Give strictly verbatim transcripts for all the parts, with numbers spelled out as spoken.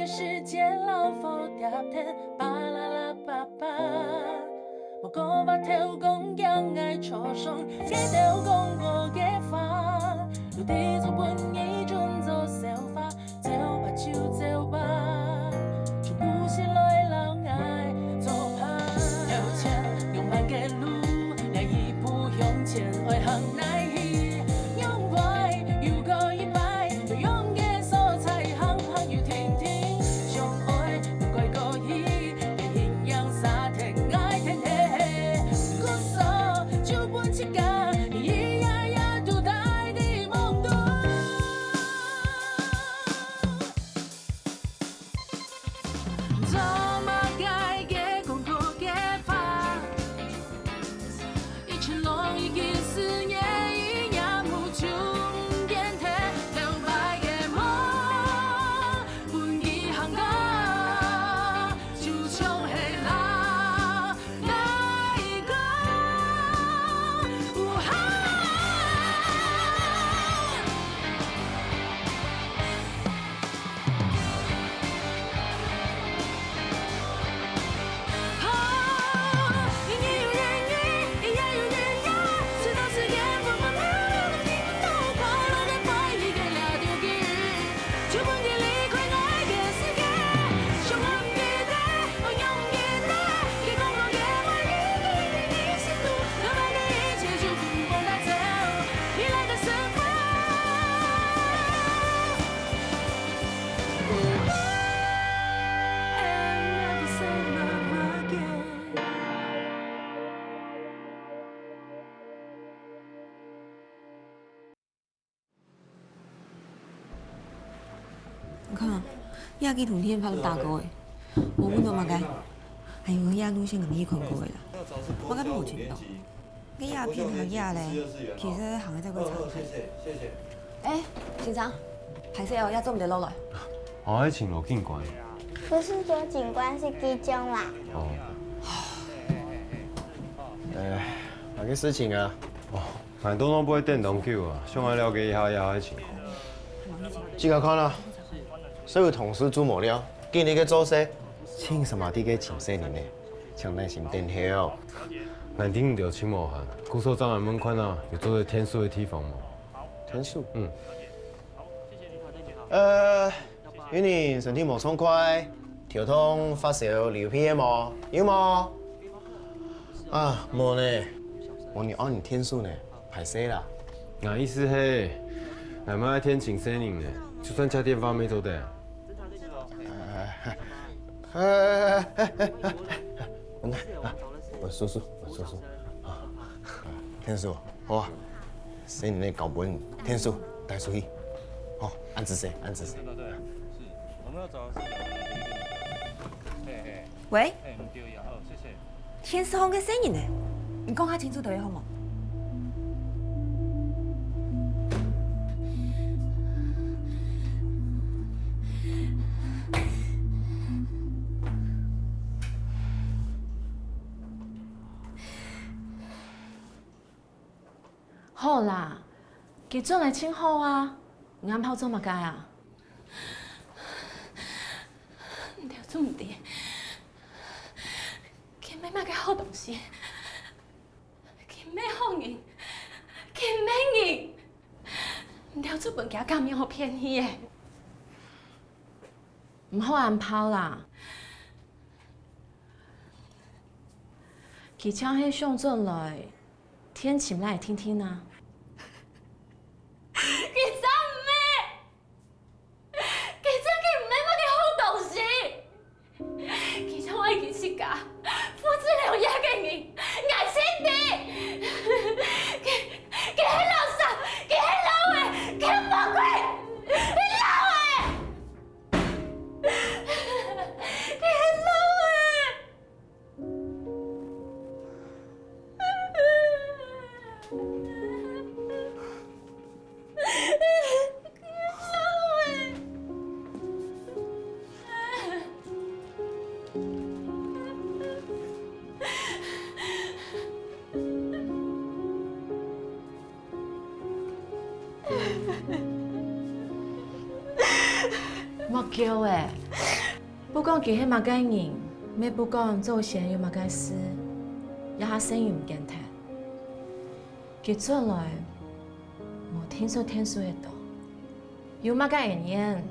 時間老火貼天，巴啦啦叭叭。無講話頭講驚𠊎著傷，佢兜講過个話，都知做分你準做笑話，走吧就走吧，就毋使來摎𠊎做伴。有錢勇敢个路，哪一步向前愛行哪去，仰會又過一擺， 有用个所在行行又停停，相愛毋怪過去，个營養沙田愛天地，故所就分自家，一夜夜都帶在夢中。做麼个个講過个話？ 一切攏已經思念，一夜無終點，提留白个夢，分佢行過，就像係老大哥。嗚哈！ 你看，這支圖片發到大哥个，無問到麼个。還有這路線摎你看過个啦，麼个都無尋到。 該影片下架咧，其實行个再過長遠。哎，先生，歹勢哦，也做毋得落來。哦，愛請羅警官。毋係羅警官，係機長啦。哦。哎，麼个事情啊？哦，𠊎兜都毋會等當久啊，想愛了解一下這下个情況。自家看啊，這位同事做無了，今日个做事，請什麼地个請細人呢？ 請耐心等候。𠊎知你兜盡無閒，故所正來問看啊，有做得𢯭手个地方無？𢯭手？嗯。呃，有人身體無暢快，頭痛、發燒、流鼻血無？有無？啊，無呢。無人愛你𢯭手呢，歹勢啦。𠊎意思係，𠊎乜愛𢯭盡細人呢，就算接電話乜做得。 呃，呃，呃，呃，呃，分叔叔，分叔叔。啊，啊，𢯭手，好啊。細人仔交分𢯭手，帶出去。好，恁仔細，恁仔細。對，對，對，是，我們要找的是兩個人。嘿，嘿，喂？嘿，毋對呀，好，謝謝。 電視項个細人仔，你講較清楚兜仔好無？好啦，佢轉來盡好啊，你暗晡做麼个啊？你兜做毋得。 佢毋係麼个好東西，佢毋係好人，佢毋係人，你兜就分厥假面好騙去咧。毋好恁怦啦，佢正係想轉來，𢯭尋倈定定啊。佢正毋係！ 佢正經毋係麼个好東西，佢就愛佢自家，付出兩億个人，𠊎盡知。佢，佢係垃圾，佢係老仔，佢係魔鬼，係老仔！佢係老仔！ 莫噭咧，不管佢係麼个人，乜不管祖先有麼个事，這下細人毋見忒。佢轉來，無定著天數會到。有麼个恩怨，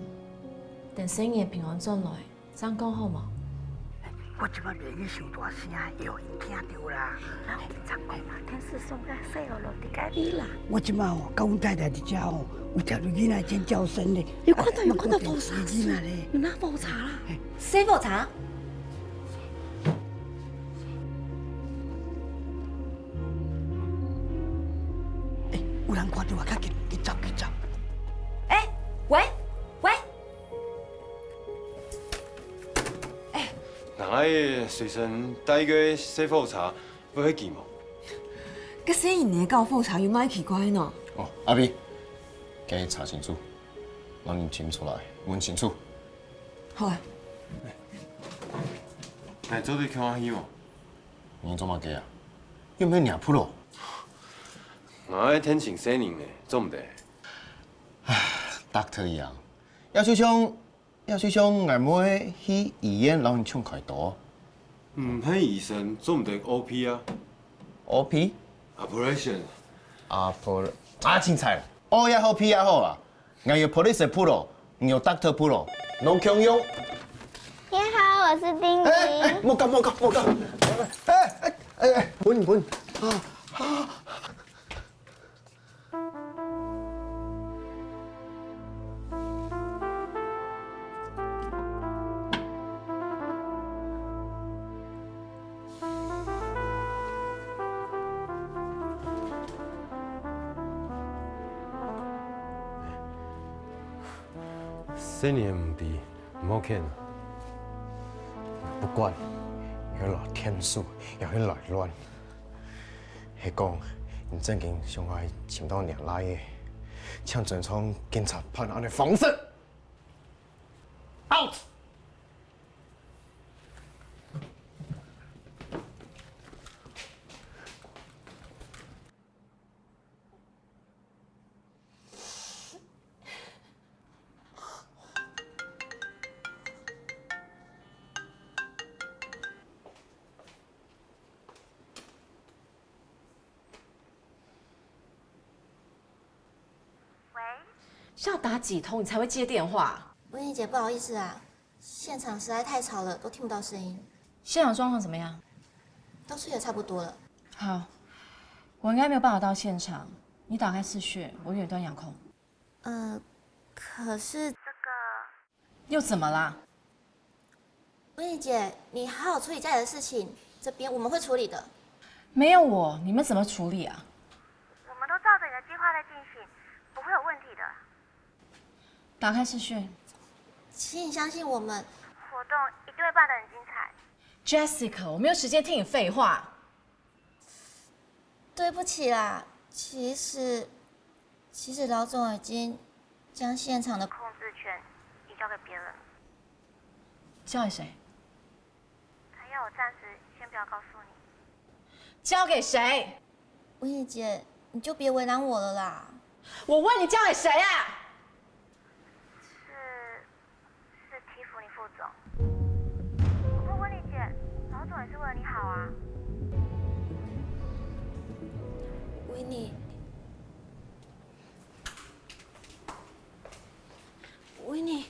等細人平安轉來，正講好無？我這擺袂用想大聲，會予𪜶聽著啦。然後緊張講嘛，天使送个細襖襖佇該位啦。我這擺吼，佮阮太太佇遮吼，有聽著囡仔尖叫聲咧。有看到，有看到火柴，囡仔咧。有拿火柴啦。嘿， 細火柴？欸，有人看著啊，較緊，緊走，緊走。欸，喂，喂。欸，人愛隨身帶个細火柴，會會記無？該細人仔搞火柴有麼个奇怪呢？哦，阿美，該查清楚，摎人請出來，問清楚。好啊。 𠊎做得共下去無？你做麼个啊？又毋係若Pro。𠊎愛𢯭細人呢，做毋得。唉，Doctor Yang，也就像，也就像𠊎毋會去醫院摎你搶開刀。毋係醫生，做毋得OP啊。OP？Operation。Opera，啊，凊彩，O也好，P也好啊。 𠊎有police Pro，你有Doctor Pro，攏共樣。你好，我是丁玲。欸，欸，莫搞，莫搞，莫搞。欸，欸，欸，欸，穩，穩。啊，啊。細人毋知，毋好譴啊。不管，也愛來𢯭手，也愛來亂。係講，你正經想愛尋著若倈仔，請尊重警察辦案个方式。Out！ 喂？是要打幾通你才會接電話？溫怡姐，不好意思啊，現場實在太吵了，都聽不到聲音。現場狀況怎麼樣？都處理得差不多了。好，我應該沒有辦法到現場，你打開視訊，我遠端遙控。呃，可是這個 又怎麼啦？溫怡姐，你好好處理家裡的事情，這邊我們會處理的。沒有我，你們怎麼處理啊？我們都照著你的計劃在進行，不會有問題的。打開視訊。請你相信我們。活動一定會辦得很精彩。Jessica，我沒有時間聽你廢話。 對不起啦，其實，其實老總已經將現場的控制權移交給別人了。交給誰？他要我暫時先不要告訴你。交給誰？溫怡姐，你就別為難我了啦。我問你交給誰啊？是 是Tiffany副總。我問你姐，老總也是為了你好啊。維尼，維尼，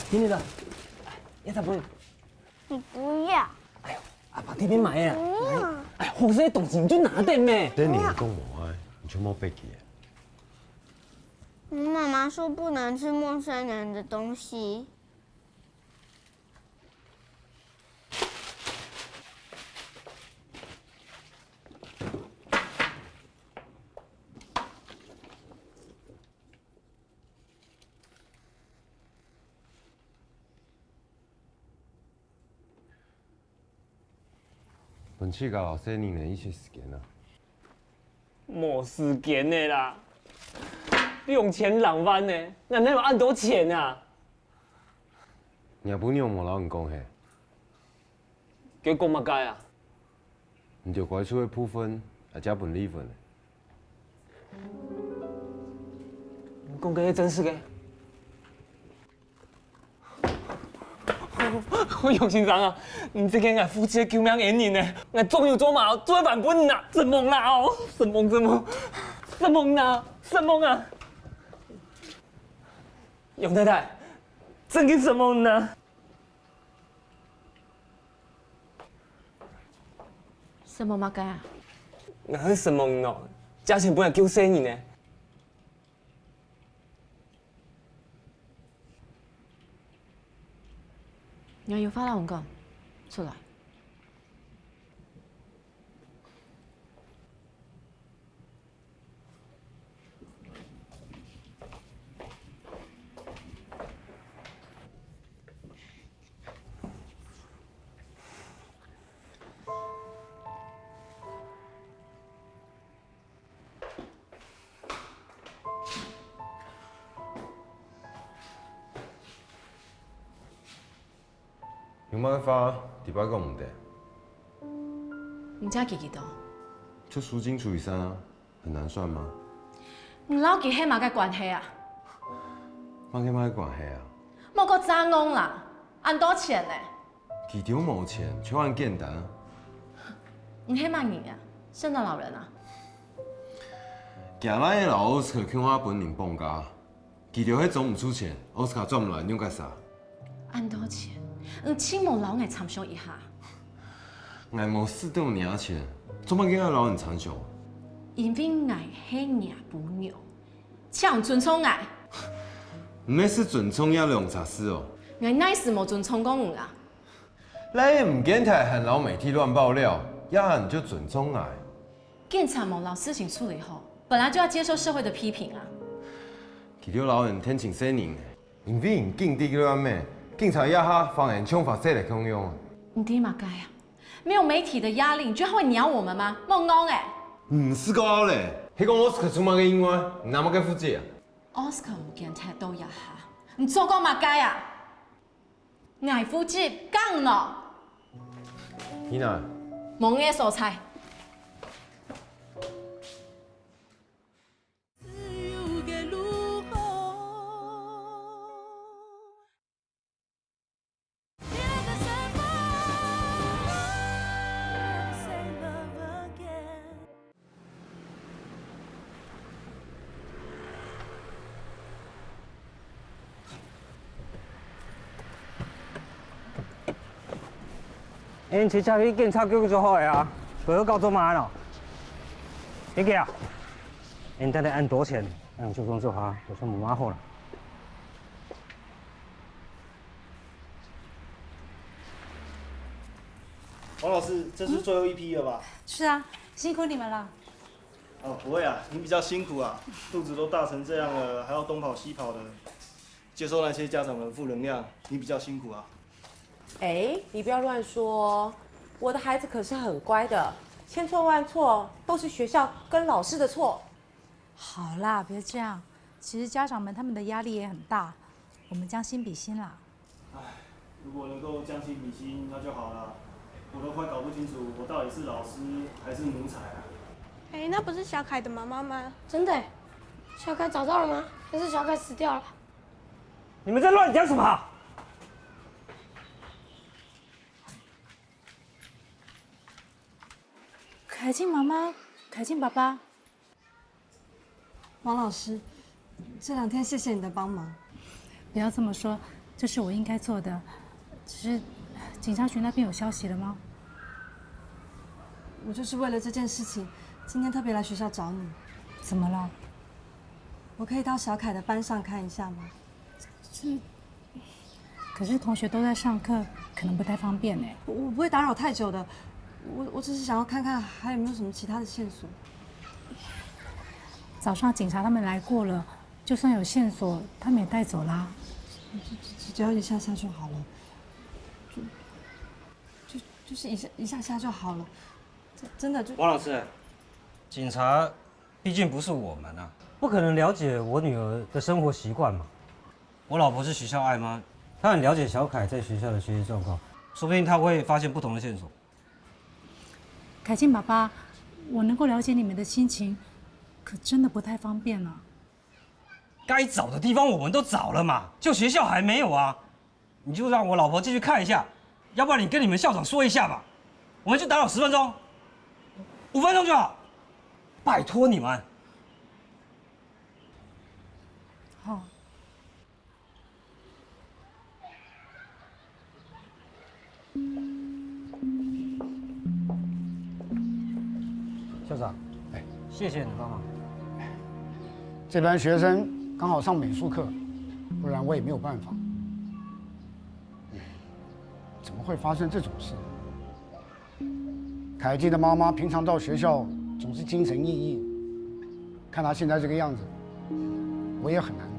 你那个，要怎么？你不要。哎呦，阿爸这边买啊。不要。哎，好些东西你就拿点咩。这你讲无爱，你就莫背记。我妈妈说不能吃陌生人的东西。 分自家个細人仔一些時間啊。無時間个啦，用錢兩萬呢，哪能有恁多錢啊？若餔娘無摎你講係？佢講麼个啊？你就該處个部分，也借分離婚了。你講个係真實个？楊先生啊，你這个𠊎父親个救命恩人呢，𠊎做牛做馬做得還分你啊！承蒙啦哦，承蒙承蒙，承蒙啦，承蒙啊！楊太太，真个承蒙你啊！ 承蒙麼个啊？𠊎係承蒙你哦，借錢分𠊎救細人呢。𠊎有話摎你講，出來。 有麼个話，這擺講毋得。你正記幾多？就蘇靜、楚雨珊啊，很難算嗎？你摎佢係麼个關係啊？麼个麼个關係啊？莫過詐戇啦，恁多錢呢！佢兜無錢，就恁簡單啊。你係麼人啊？聖誕老人啊？佢倈仔摎奧斯卡共下分人綁架。 佢兜係裝毋出錢，奧斯卡轉毋來仰結煞。恁多錢，你盡無摎𠊎參詳一下。𠊎無使著若錢，做麼个愛摎你參詳？因為𠊎係若餔娘，請你尊重𠊎。毋係識尊重這兩隻字哦。𠊎哪時無尊重過你啊？倈仔毋見忒還摎媒體亂爆料，這下你就尊重𠊎？ 警察無摎事情處理好，本來就要接受社會的批評啊。佢兜摎人騙盡細人，因為人警惕亂咩，警察這下反應像發洩了共樣。你知麼个啊？沒有媒體的壓力，你就會鳥我們嗎？莫戇欸！毋使講了，係講奧斯卡出麼个意外，你拿麼个負責啊？奧斯卡毋見忒到這下，你做過麼个啊？ 𠊎負責講喏。你呢？無你个所在。欸，你直接去警察局就好了啊，不要搞做麼个咯。你去啊，你等下恁多錢，恁就算做下，就算無麼好了。 王老師，這是最後一批了吧？是啊，辛苦你們了。哦，不會啊，你比較辛苦啊，肚子都大成這樣了，還要東跑西跑的，接受那些家長的負能量，你比較辛苦啊。哎，你不要亂說哦，我的孩子可是很乖的，千錯萬錯都是學校跟老師的錯。好啦，別這樣，其實家長們他們的壓力也很大，我們將心比心啦。 唉，如果能夠將心比心，那就好了。我都快搞不清楚，我到底是老師還是奴才啊！哎，那不是小凱的媽媽嗎？真的耶，小凱找到了嗎？還是小凱死掉了？你們在亂講什麼？凱靜媽媽，凱靜爸爸， 王老師，這兩天謝謝你的幫忙。不要這麼說，這是我應該做的。只是警察局那邊有消息了嗎？我就是為了這件事情，今天特別來學校找你。怎麼了？我可以到小凱的班上看一下嗎？這，可是同學都在上課，可能不太方便欸。我，我不會打擾太久的，我，我只是想要看看還有沒有什麼其他的線索。早上警察他們來過了，就算有線索，他們也帶走啦。只，只，只要一下下就好了，就，就，就是一下，一下下就好了，真，真的就。王老師，警察畢竟不是我們啊，不可能了解我女兒的生活習慣嘛。我老婆是學校愛媽，她很了解小凱在學校的學習狀況，說不定她會發現不同的線索。凯健爸爸，我能够了解你们的心情，可真的不太方便啊。该找的地方我们都找了嘛，就学校还没有啊？你就让我老婆进去看一下，要不然你跟你们校长说一下吧，我们就打扰十分钟，五分钟就好，拜托你们。好。校长，哎，谢谢你帮忙。这班学生刚好上美术课，不然我也没有办法。怎么会发生这种事？凯蒂的妈妈平常到学校总是精神奕奕，看她现在这个样子，我也很难过。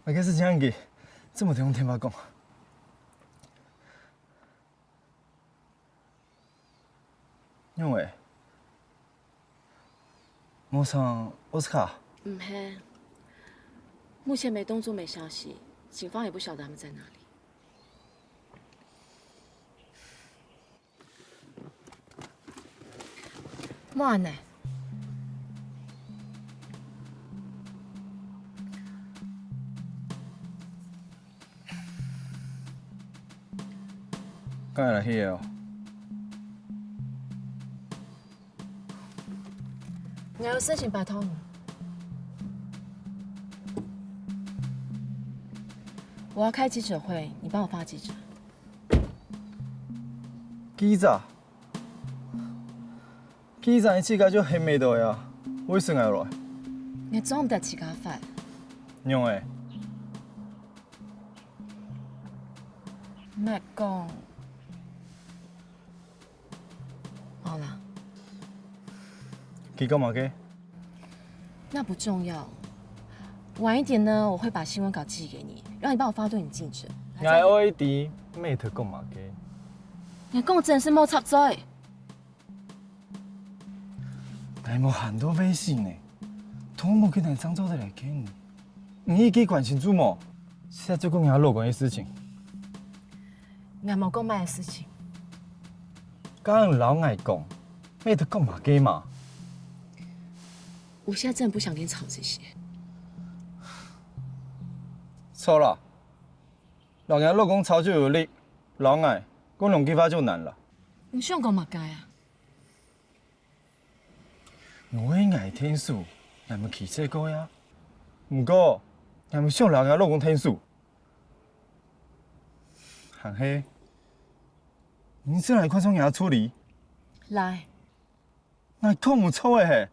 那个事情，你怎么同电话讲？ 因为我想奥斯卡。嗯嘿，目前没动作，没消息，警方也不晓得他们在哪里。莫安呢？ 刚才来去哦。我有事情拜托你。我要开记者会，你帮我发记者。记者？记者你自家就很美的呀，为什么要来？你装不得自家发。用诶。 莫讲。好啦。佢讲么个？那不重要。晚一点呢，我会把新闻稿寄给你，让你帮我发对你记者。我爱知Matt讲么个？你讲真是莫插嘴。 哎，我很多微信呢，都无跟你张照的来看你。你一个关心住么？现在就讲你老公的事情。我无讲么个事情。刚刚老外讲，没得讲嘛，给嘛。我现在真的不想跟你吵这些。著啦，摎若老公吵就有力，摎𠊎共同計畫就難啦。你想講麼个啊？你為𠊎𢯭手，𠊎毋係氣勢過呀。毋過，𠊎毋想摎若老公𢯭手。還係，你先來看上若助理。來。𠊎看毋著个係。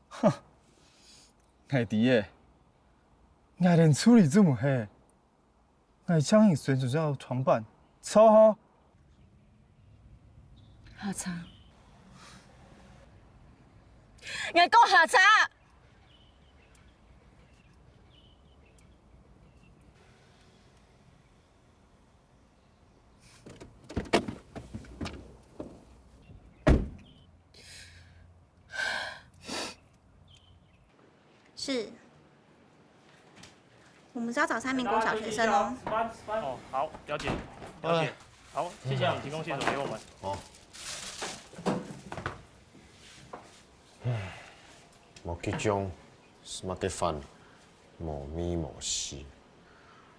哼，𠊎知个，𠊎連助理都毋係，𠊎正經選手就愛創辦，著吼！下車。𠊎講下車！ 是，我們是要找三民國小學生哦。哦，好，了解，了解。好，謝謝你提供線索給我們。好。無集中，食麼个飯，無味無緒。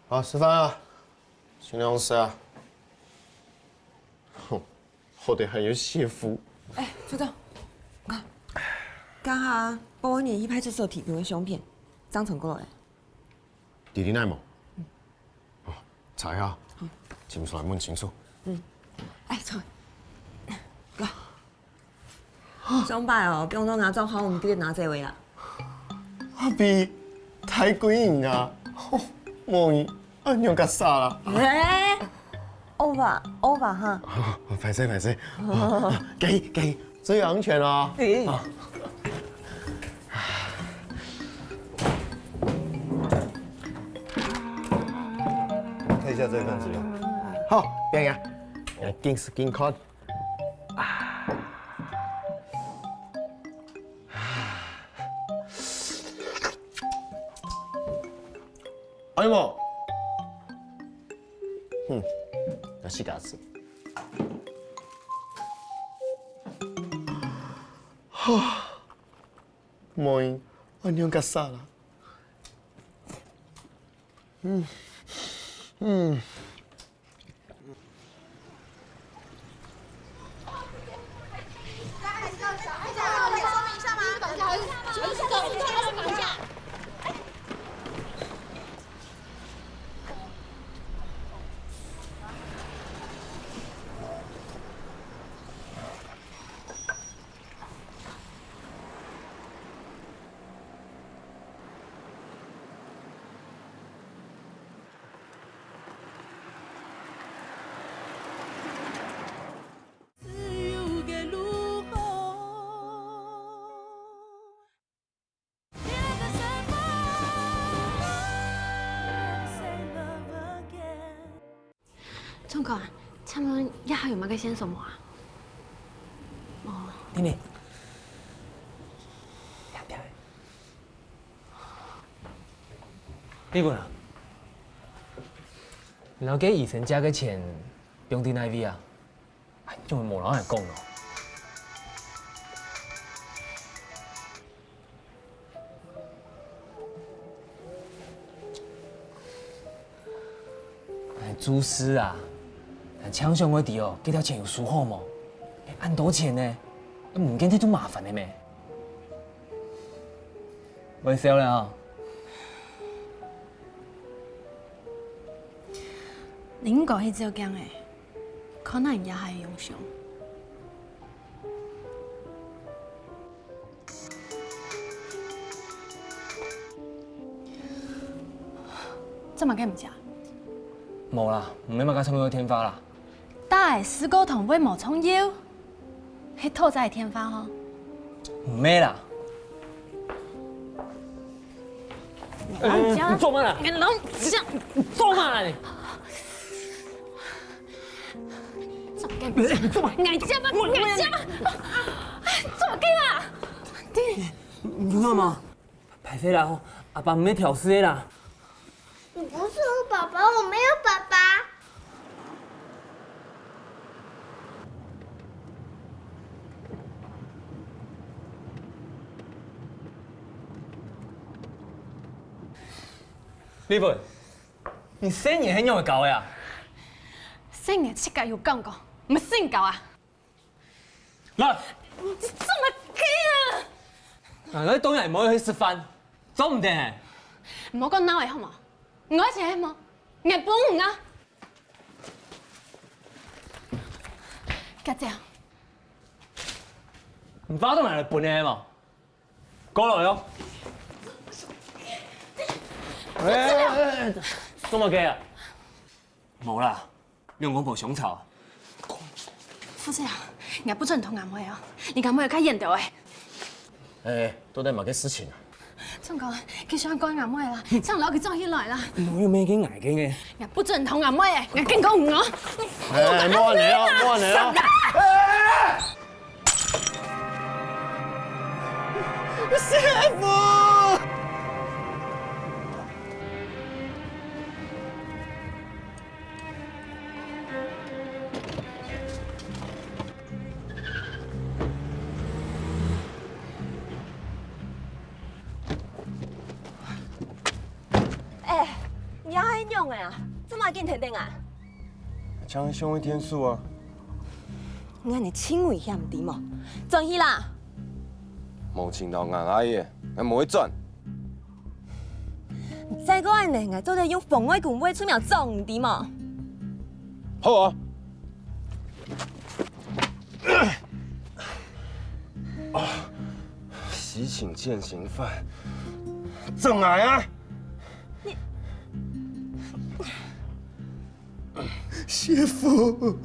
好，食飯啊！盡量食啊！哼， 好得還有師傅。哎，組長，你看，剛剛保安員一派出所提供个相片，張成過來。弟弟來無？哦，查一下，請出來問清楚。嗯，哎，坐。哥，上擺哦，放到𠊎做好，毋記得拿這位啦。 阿比，太貴人啊！吼，無人恁樣較煞啦。欸，over over哈。歹勢歹勢，加油加油，注意安全哦。看一下這份資料。好，變呀，緊緊看。 哎喲，哼，那是假死。哈，妹，恁樣个啥啦？嗯，嗯。总管，请问这下有么个线索无啊？哦。弟妹，听听。李文啊，你摎个医生借个钱，放在哪位啊？ 哎，做么無摎𠊎講哦？哎，朱師啊，𠊎淨想愛知哦，這條錢有收好無？哎，恁多錢呢，毋見忒就麻煩了咩？會笑了哦。你應該去照鏡誒。 看下你這下个樣相。做麼个毋接？無啦，毋係麼个重要个電話啦。打个四個通會無重要？ 係討債个電話吼。毋係啦。哎，你做麼啦？你摎我講。你做麼啦你？做麼个？你做麼？你做麼？你做麼？你做麼啦？你知道嗎？ 歹勢啦吼，阿爸毋係挑事个啦。你不是我爸爸，我沒有爸爸。麗芬，你細人係仰會教个啊？細人自家有感覺，毋係先教啊！來，你做麼个啊？𠊎來當然無愛去食飯，做毋得。毋好講鬧个好無？你愛錢係無？𠊎分你啊！姐姐，你花到哪來分个係無？ 過來哦。哎，哎，哎，做麼个啊？無啦，兩公婆相吵。副市長，𠊎不准同阿妹哦，你阿妹較緣投欸。哎，到底麼个事情啊？總講，佢想管阿妹啦，想摎佢做起來啦。我又無跟𠊎跟个。𠊎不准同阿妹欸，𠊎警告你哦。哎，莫恁樣哦，莫恁樣哦。 師傅！哎，你這係仰仔啊？做麼緊跈等啊？ 像係上位電視啊。𠊎你盡危險，你知無？轉去啦！無尋著𠊎阿姨，𠊎無會轉。你再過恁樣，𠊎做得用妨礙公務出名狀，你知無？好啊！啊，私情現行犯，轉來啊！你 師傅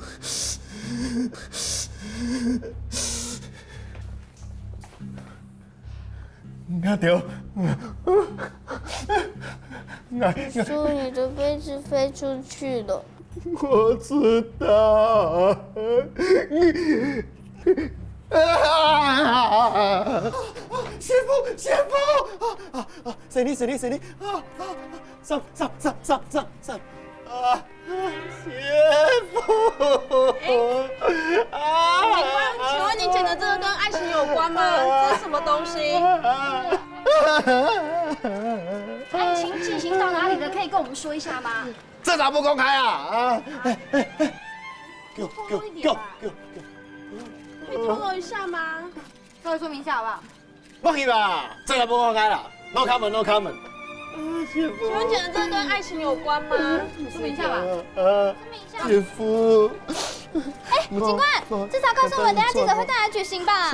，𠊎兜，𠊎，𠊎，終於的被子飛出去了。我知道。師傅，師傅，啊，啊，啊，細義，細義，細義，啊，啊，啊，上，上，上，上，上，上，啊。 師傅！哎，請問，請問您撿的這個跟愛情有關嗎？這是什麼東西？愛情進行到哪裡了？可以跟我們說一下嗎？這咋不公開啊？啊！哎，哎，哎，給我，給我，給我，給我，給我。可以透露一下嗎？稍微說明一下好不好？ 莫去吧，這个無好開啦，no comment，no comment。啊，師傅。請問撿的這個跟愛情有關嗎？說明一下吧。啊，師傅。哎，警官，至少告訴我們等下記者會帶來的決心吧。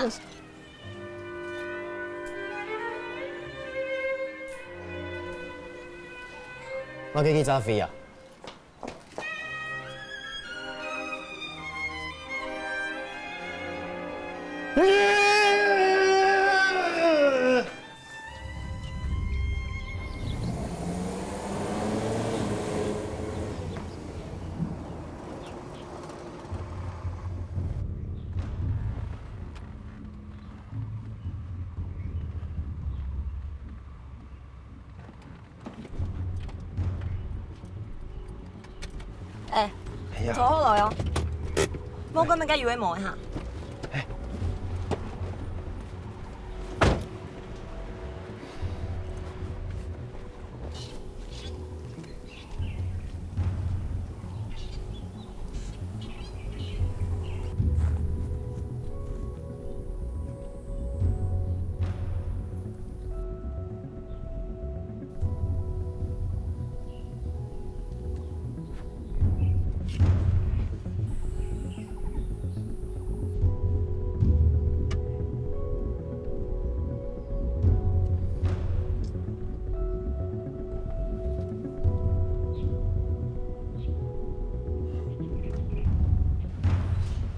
麼个記者會啊？ 哎，哎呀。坐好來哦。莫講麼个有的無的哈。哎。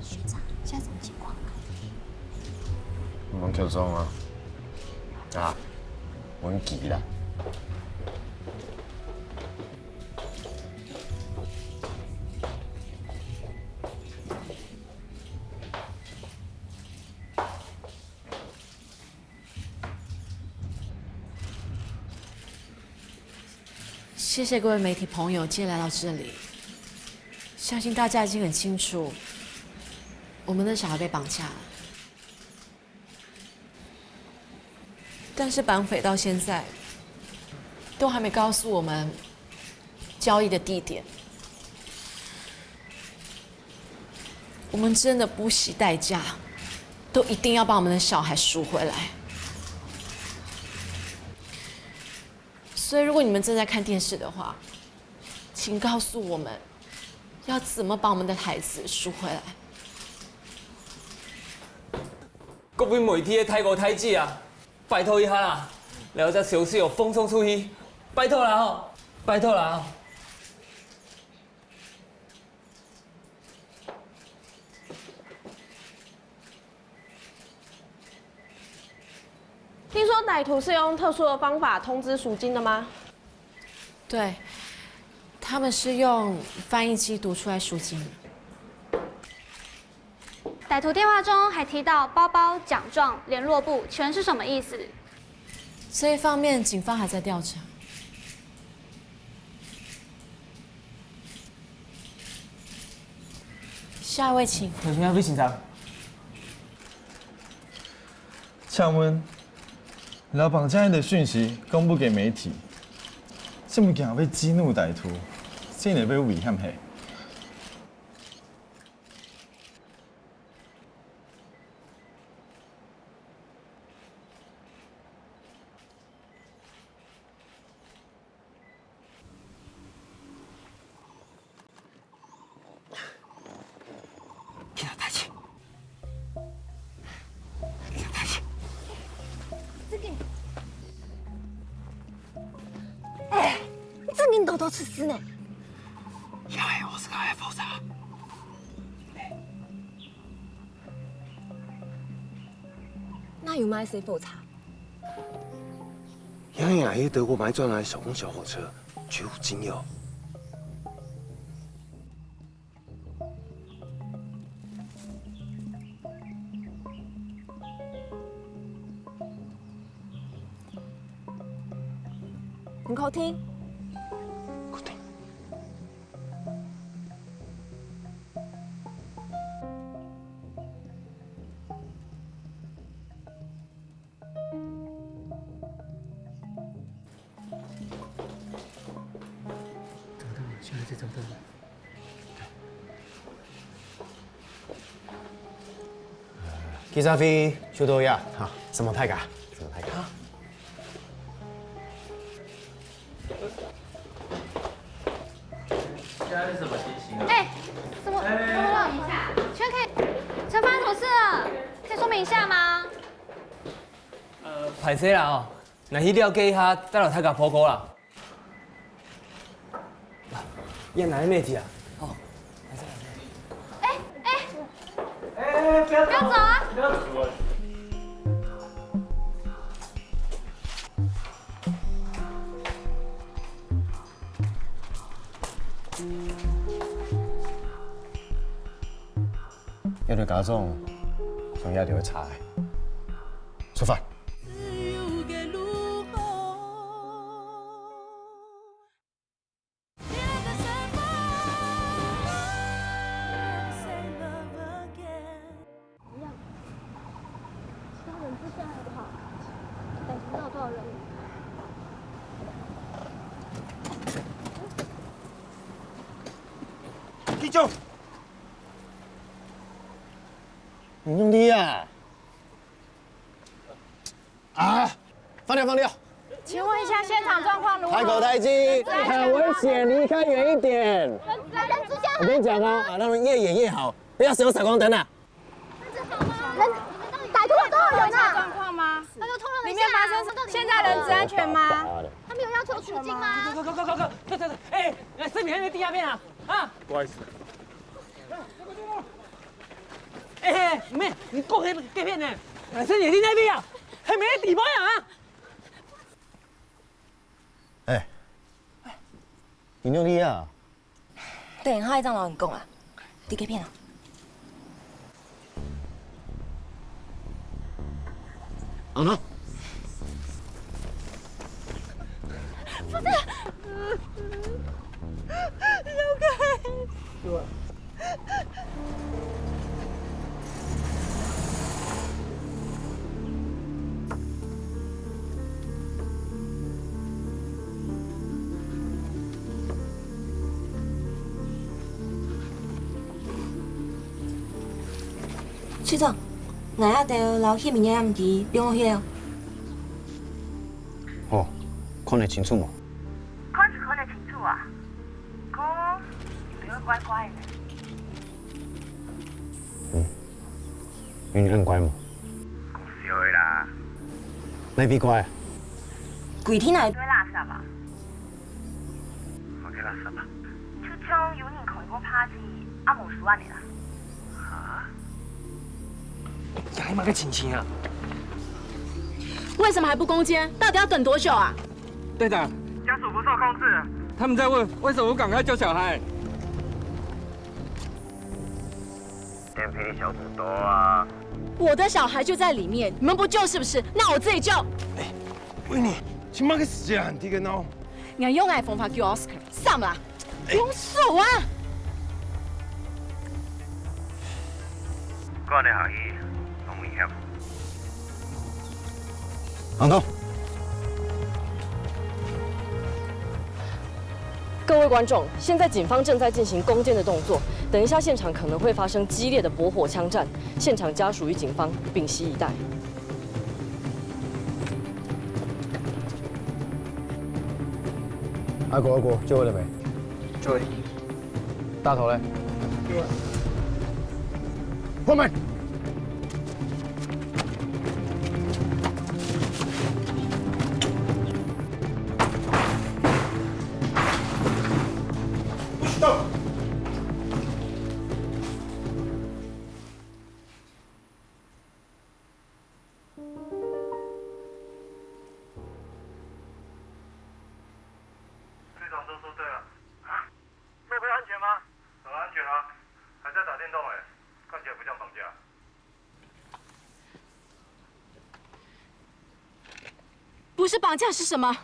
學長，現在什麼情況啊？你們緊張啊？啊，我很急啦。 谢谢各位媒体朋友今天来到这里，相信大家已经很清楚，我们的小孩被绑架了。但是绑匪到现在都还没告诉我们交易的地点。我们真的不惜代价，都一定要把我们的小孩赎回来。所以，如果你们正在看电视的话，请告诉我们要怎么把我们的孩子赎回来。各位媒体个大哥大姊啊，拜託一下啦，來這消息哦，放送出去，拜託啦吼，拜託啦吼。聽說歹徒是用特殊的方法通知贖金的嗎？对，他们是用翻译机读出来赎金。歹徒电话中还提到包包、奖状、联络簿，请问是什么意思？这一方面，警方还在调查。下一位，请。下一位，请讲。请问，老板将你的讯息公布给媒体，这么敢会激怒歹徒，真的会危险嘿。去啦，大姐。去啦，大姐。这个，哎，你这个偷偷吃屎呢？因为我是个爱复杂。那有卖谁复杂？ 杨雅也德国买转来手工小火车，绝无仅有。你给我听。给我听。 找到了，现在在找到了。记者会收到呀，哈，什么大家，什么大家。现在是什么情形啊？哎，怎么，怎么了？请问可以，请问发生什么事了？可以说明一下吗？呃，歹势啦哦， 來去了解一下，再摎大家報告啦。啊，你哪位妹子啊？哦，來這，來這。哎，哎，哎，不要走，不要走啊！不要走啊！ 這對家長，上也就會差个。出發。弟兄， 你兄弟啊！啊，放掉，放掉！请问一下，现场状况如何？太狗太鸡，很危险，离开远一点。人，人之间我跟你讲哦，啊，让人越远越好，不要使用闪光灯啊！人，歹徒有多少人啊？状况吗？他就通了一下啊，里面发生什么？现在人质安全吗？他们有要求赎金吗？快快快快快快快快！哎，来，视频还没第二遍啊！啊！不好意思。 哎，妹，你講該，該片呢？男生眼睛那邊啊，還沒底包呀啊！哎，你用力啊！等下一張老人講啊，你該片啊。 啊喏。不是，小局長，𠊎阿兜摎葉明月佢兩個去了。哦，看得清楚無？看是看得清楚啊，毋過有兜怪怪个。嗯，有恁怪無？講笑个啦。哪位怪？櫃體內堆垃圾啊！ 麼个垃圾啊？就像有人開過party，啊無收恁呢啦。哈？這係麼个情形啊？為什麼還不攻堅？到底要等多久啊？隊長，家屬不受控制，他們在問為什麼不趕快救小孩。電梯小組多啊。我的小孩就在裡面，你們不救是不是？那我自己救。喂你，這麼个時間還在該鬧？ 你還用𠊎方法救Oscar，上啦！用手啊！過來下去，當危險。行動！各位觀眾，現在警方正在進行攻堅的動作，等一下現場可能會發生激烈的駁火槍戰，現場家屬與警方屏息以待。 阿國，阿國，救回了沒？救回。大頭嘞？救回。後面。不许动！ 队长都说对了。啊？路边安全吗？很安全啊，还在打电动哎，看起来不像绑架。不是绑架是什么？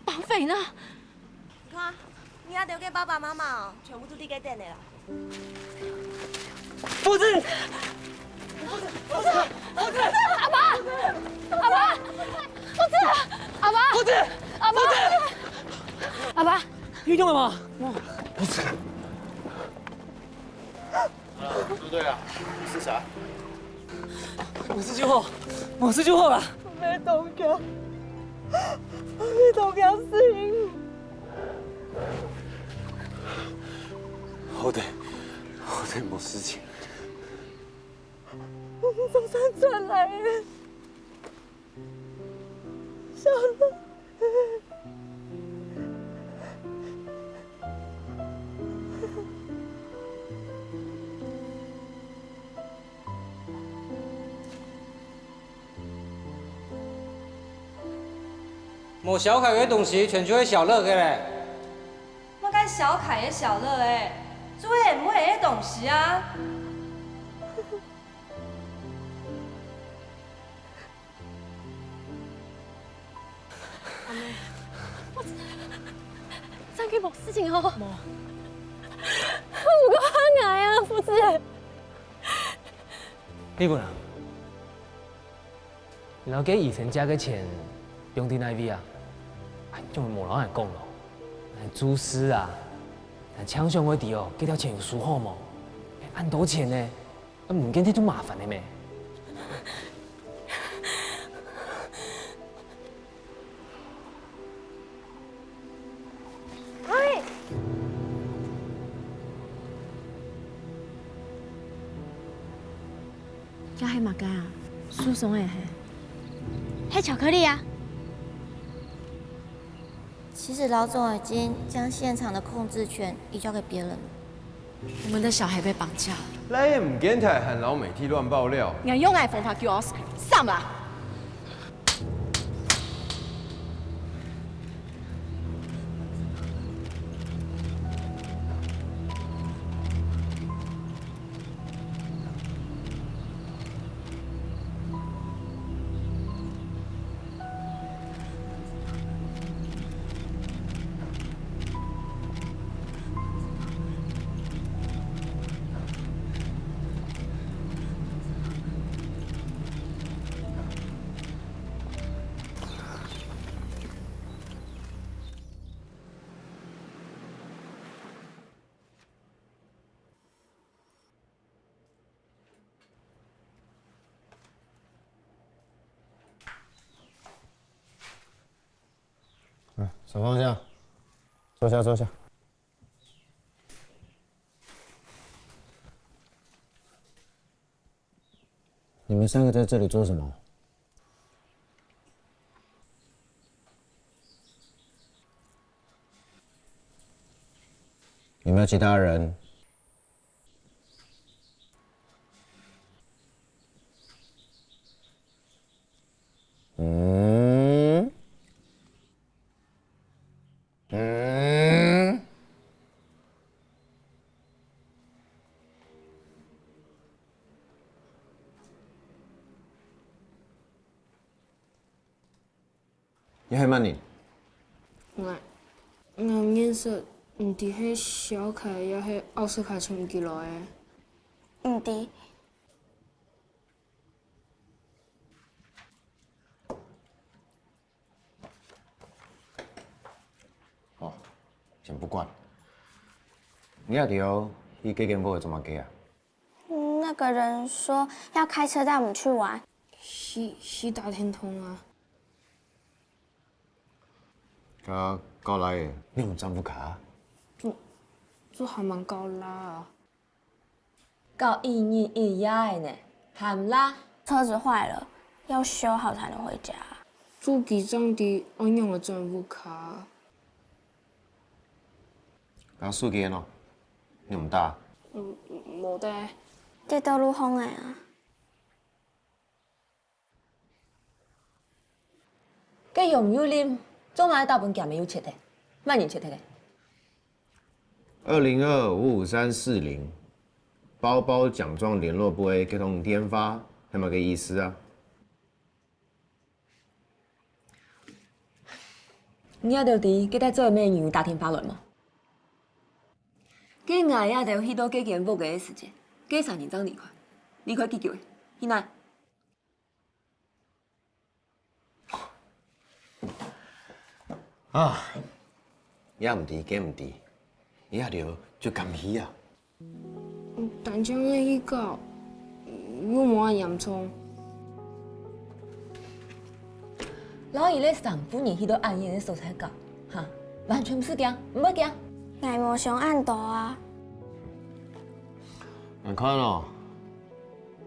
绑匪呢？你看，你阿兜个爸爸媽媽哦，全部都在該等个啦。 不是！阿爸！阿爸！不是！阿爸！不是！阿爸！阿爸！你懂了嗎？不是。啊，對不對啊？你是啥？我是救火，我是救火啊！我沒動過，我沒動過死人。 好得，好得無事情。我們總算轉來了，小樂。 無小凱个東西全就係小樂个咧。麼个小凱个小樂欸，就係妹个東西啊！阿妹，我真个無事情哦。無。毋過害𠊎啊，福子。你不能。 你摎該醫生借个錢放在哪位啊？哎，做麼無摎𠊎講咯？𠊎注資啊，𠊎淨想愛知哦，該條錢有收好無？哎，恁多錢呢，啊，毋見忒就麻煩了咩？ 喂，這係麼个啊？受傷个係？係巧克力啊！其實老總已經將現場的控制權移交給別人了。 我們的小孩被綁架了。來也毋見忒還摎媒體亂爆料。你用𠊎方法救Oscar，上啦！嗯，手放下，坐下，坐下。你们三个在这里做什么？有没有其他人？嗯，嗯。 你係麼人？𠊎，𠊎毋認識，毋知係小凱也係奧斯卡請佢來个。毋知。好，先不管。你阿弟去該間屋仔做麼个啊？ 嗯，那個人說要開車帶我們去玩。係，係打電動啊。該搞倈仔，你有轉屋下？就，就還吂搞倈啊。搞一日一夜仔呢，還吂？車子壞了，要修好才能回家。就佢正知愛仰仔轉屋下。 該手機呢？你毋打？嗯，無帶。跌到路項仔啊。該楊又霖做麼个打分佢姆又切忒？麼人切忒个？二零二五五三四零，包包獎狀聯絡簿个該通電話，係麼个意思啊？ 你兜知該兜做麼人打電話來無？該𠊎兜去到該間屋个時節，該儕人正離開，離開幾久仔？去哪？啊，這毋知，該毋知。 你兜就敢去啊？單淨係去搞，又無恁嚴重。摎一個生份人去到恁遠个所在搞，哈，完全毋使驚，毋會驚。𠊎無想恁多啊。𠊎看哦，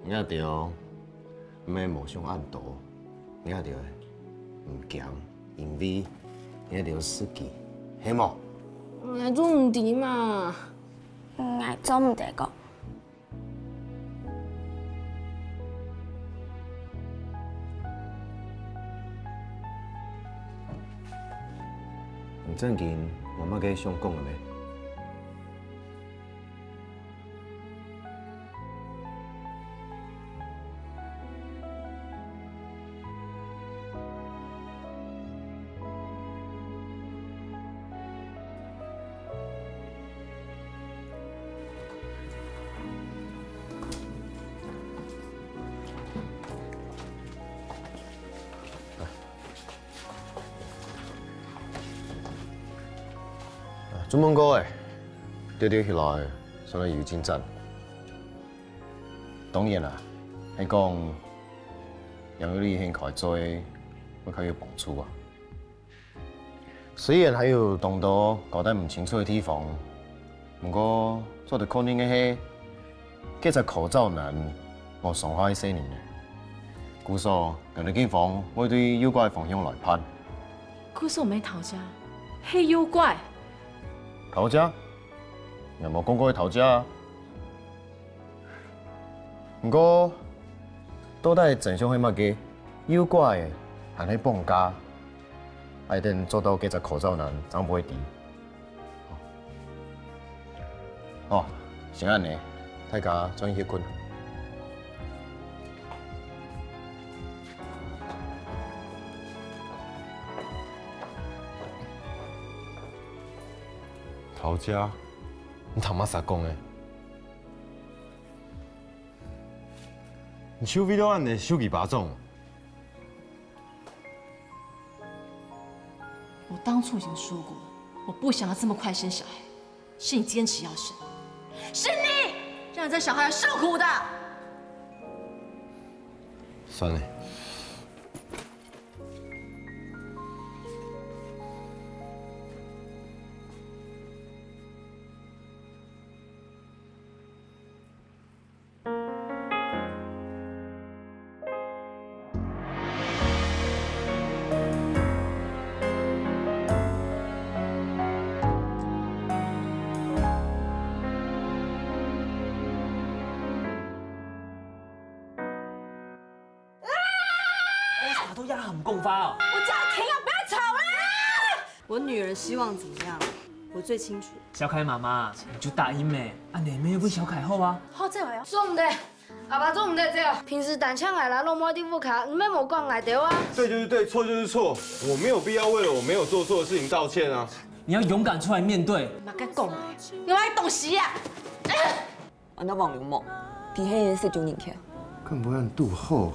你兜毋係無想恁多，你兜毋驚，因為你兜識佢，係無？𠊎就毋知嘛。𠊎做毋得講。你正經無麼个想講个咩？ 啊，做麼个欸？調調起來，算係有進展。當然啦，係講楊又霖現開嘴，會較有幫助啊。雖然還有當多交代毋清楚个地方，毋過做得確定个係， 該隻柯兆南無傷害細人仔。故所，𠊎兜警方會對誘拐个方向來辦。故所毋係討債，係誘拐。討債？𠊎無講過係討債啊。毋過，到底真相係麼个？誘拐還係綁架？愛等捉到該隻柯兆南，正會知。 哦，先恁仔，大家轉去歇睏。討債？你他媽啥講个？你就為著恁仔受幾巴掌？ 我當初已經說過，我不想要這麼快生小孩，是你堅持要生，是你讓你這小孩要受苦的。算了。阿都也很讲话哦。我叫你停啊，不要吵啦！我女儿希望怎么样，我最清楚。小凯妈妈，你就答应咩？啊，你没有问小凯好啊。好，这回哦。做毋得，阿爸做毋得这样。平时单淨𠊎啦，老妹在屋下，你乜無管𠊎兜啊。对就是对，错就是错，我没有必要为了我没有做错的事情道歉啊。你要勇敢出来面对。嘛该讲的，你妈东西啊！ 安到黃龍木，佢係識種人客。敢毋會恁堵好啊？